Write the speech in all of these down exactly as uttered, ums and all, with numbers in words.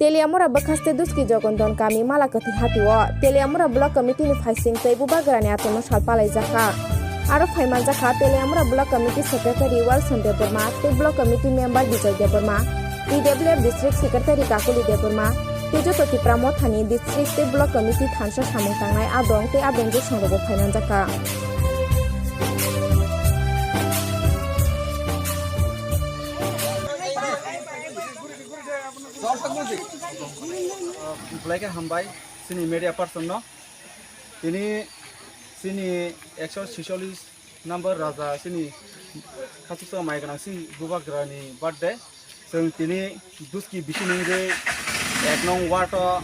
Teliamura bwkhaste Duski Jogondon kami Malakathi hatio Teliamura Block Committee ni phaising tei Bubagrani achaima sal palaijakha. Aro phaimanjakha Teliamura Block Committee Secretary Walson Debbarma tei Block Committee Member Bijoy Debbarma, T W F District Secretary Kakuli Debbarma, tei joto Tipra Mothani District tei Block Committee thansa samung tangnai adong tei adong jesongrogo phaimanjakha. Belai khe hambai chini media person no. Tini chini ekso sicholish number raja chini khachuksa mai gwnang chini Bubagrani birthday. Chwng tini Duski bisini wngwi ek nong ward o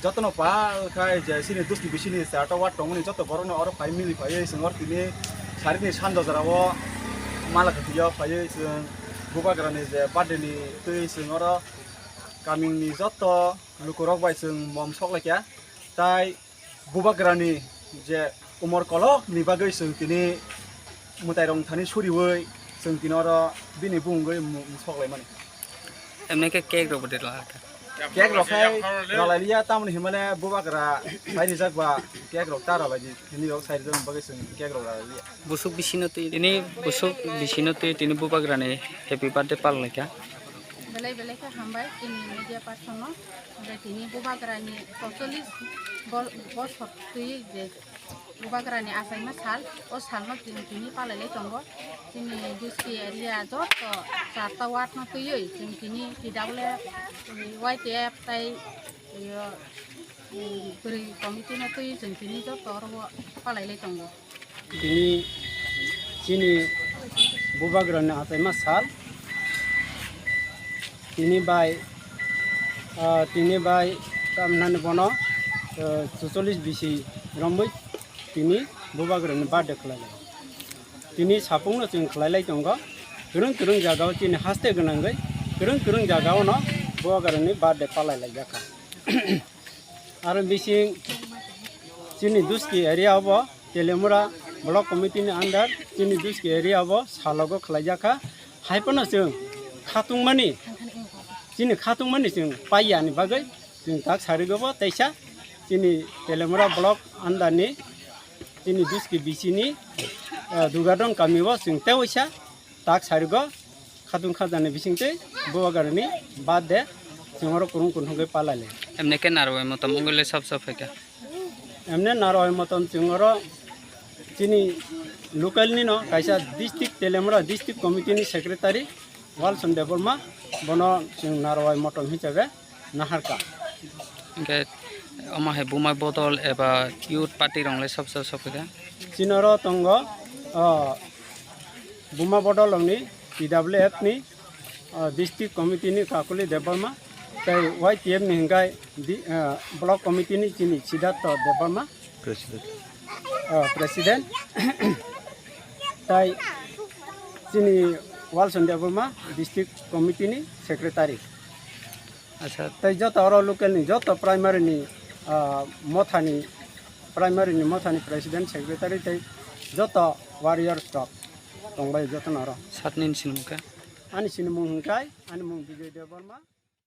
jotono pal khai je chini Duski bisini charta ward tongmani joto borokno oro phai mili phaiwi chwng oro tini sarini sando jorao Malakathi o phaiwi chwng Bubagrani je birthday ni twi chwng oro kamini joto lukurok bai chwng mom sok laikha. Tai Bubagrani je umor kolok ni bagwi chwng tini mwtai rong thani suriwi chwng tini oro bini bumungwi mu-, sok laimani. Emne khe cake rok bo de la kha. Cake rok khai ralai liya, tamoni himale Bubagra bai rijak ba cake rok ta ralai di, hini rok sai rijak bagwi chwng cake rok ralai liya. Busuk bisino twi, tini busuk bisino twi tini Bubagrani happy birthday palai kha. Belai belai khe hambai chini media person no. Hwnkhe tini Bubagrani soicholish bo-, bosor twi je Bubagrani achaima sal, o salno chwng tini palailai tongo. Chini Duski area joto charta ward no twiwi chwng tini T W F, Y T F tai, iyo, bwrwi committee no twiwi chwng tini joto oro o palailai tongo. Tini chini Bubagrani achaima sal. Tini bai, ah, tini bai tamnani bono, ah, soicholish bisi romwi tini Bubagrani birthday khlailai. Tini sapungno chwng khlailai tongo. Kwrwng kwrwng jagao chini haste gwnangwi kwrwng kwrwng jagaono Bubagrani birthday palailaijak kha. Aro bising chini Duski area obo Teliamura Block Committee ni under chini Duski area obo salogo khlaijak kha. Haiphano chwng khatungmani, chini khatungmani chwng paiyani bagwi chwng tak sarigo bo teisa chini Teliamura Block under ni chini Duski bisini, eh, Dugadon kami o chwng tewaisa tak sarigo khatung khajani bisingtwi Bubagrani birthday chwng oro kwrwng kwrwng hwnkhe palale. Emne khe narwai motom wngwi le sab sab phaikha. Emne narwai motom chwng oro chini local nino kaisa district Teliamura district committee ni secretary Walson Debbarma, bono chwng narwai motom hisabe naharkha. Hwnkhe omo hai buma bodol eba youth party rok le sab sab sab phaikha. Chini oro tongo, o, buma bodol rokni T W F ni, o, district committee ni Kakuli Debbarma, tei Y T F ni hwnkhe di-, o, block committee ni chini Siddhartha Debbarma, President. O, president, tei chini Walson Debbarma district committee ni secretary. Acha, tei joto oro local ni joto primary ni, ah, mothani, primary ni mothani president, secretary tei joto warriors rok tongbai jotono oro. Satni ni sinimung khe? Ani sinimung hwnkhe, ani mung Bijoy Debbarma.